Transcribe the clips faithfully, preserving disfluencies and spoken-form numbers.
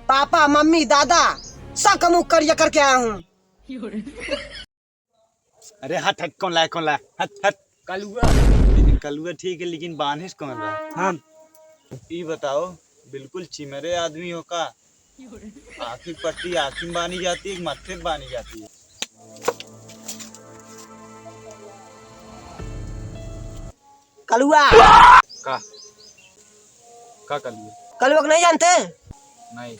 पापा, मम्मी, दादा, सबका मुँह करिया करके आया हूँ। अरे हट हट, कौन लाए, कौन लाए, हट हट। कलुआ। कलुआ ठीक है, लेकिन बान्हिस कौन बा? हाँ। ई बताओ, बिल्कुल चिमरे आदमी हो का? आँखी पट्टी आँखी में बानी जाती है कि माथे पे बानी जाती है? कलुआ। का? का कलुआ? कलुआ को नहीं जानते? नहीं।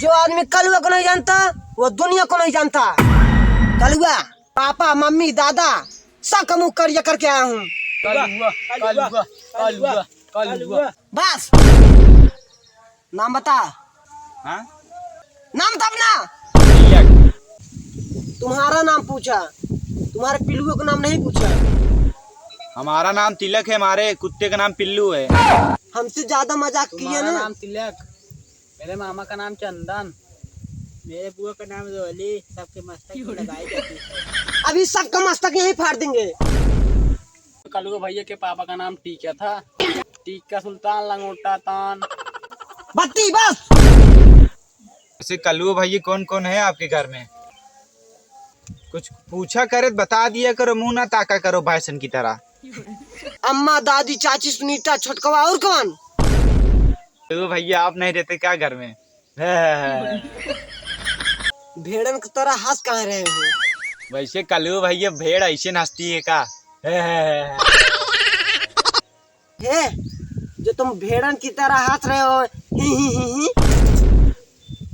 जो आदमी कलुआ को नहीं जानता, वो दुनिया को नहीं जानता। कलुआ, पापा, मम्मी, दादा, सबका मुँह करिया करके आया हूँ। कलुआ, कलुआ, कलुआ, कलुआ। बस। नाम बता। हाँ? नाम बता अपना। तिलक। तुम्हारा नाम पूछा, तुम्हारे पिल्लुओं का नाम नहीं पूछा। हमारा नाम तिलक है, हमारे कुत्ते का नाम पिल्लू है। हमसे ज्यादा मजाक किया तुम्हारा ना। नाम तिलक, मेरे मामा का नाम चंदन, मेरे बुआ का नाम रोली, सबके मस्तक पे लगाई जाती है। अभी सबका मस्तक यहीं फाड़ देंगे। कलुआ भैया के पापा का नाम टीका था, टीका सुल्तान लंगोटा तान। बत्ती बस। वैसे कलुआ भैया कौन कौन है आपके घर में? कुछ पूछा करे तो बता दिया करो, मुँह ना ताका करो भैंसन की तरह। अम्मा, दादी, चाची, सुनीता, छोटकवा और कौन? कलुआ भैया आप नहीं रहते क्या घर में? भेड़न की तरह हंस कहाँ रहे हो? वैसे कलुआ भैया भेड़ ऐसे हंसती है का? हे, जो तुम भेड़न की तरह हंस रहे हो, ही, ही, ही, ही।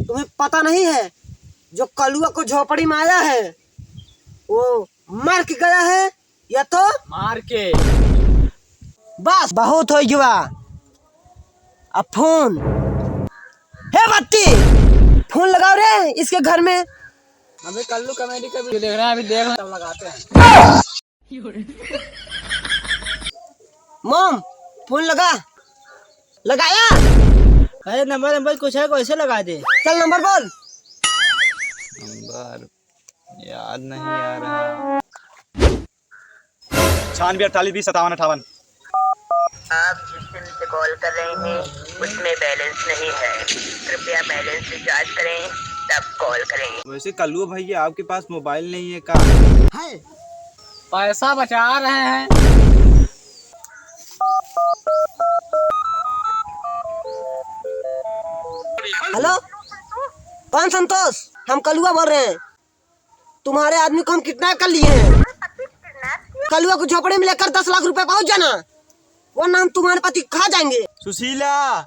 तुम्हें पता नहीं है, जो कलुआ को झोपड़ी में आया है, वो मर के गया है या तो मार के। बस, बहुत हो गया। अब फोन। हे बत्ती, फोन लगाओ रे इसके घर में। अबे कल्लू कॉमेडी का वीडियो देख रहे हैं, अभी देख लो, तब लगाते हैं। मॉम, फोन लगा। लगाया? अरे नंबर, नंबर कुछ है, कैसे लगा दे? चल नंबर बोल। नंबर याद नहीं आ रहा। छियानवे अड़तालीस बीस सत्तावन अट्ठावन। आप जिस सिम से कॉल कर रहे हैं, उसमें बैलेंस नहीं है। कृपया बैलेंस रिचार्ज करें, तब कॉल करें। वैसे कल्लू भैया, आपके पास मोबाइल नहीं है का? है। पैसा बचा रहे हैं। हेलो, कौन संतोष? हम कलुआ बोल रहे हैं। तुम्हारे आदमी को हम किडनैप कर लिए हैं। कलुआ को झोपड़ी में लेकर दस लाख रुपए पहुंच जाना, वरना हम तुम्हारे पति को खा जाएंगे। सुशीला,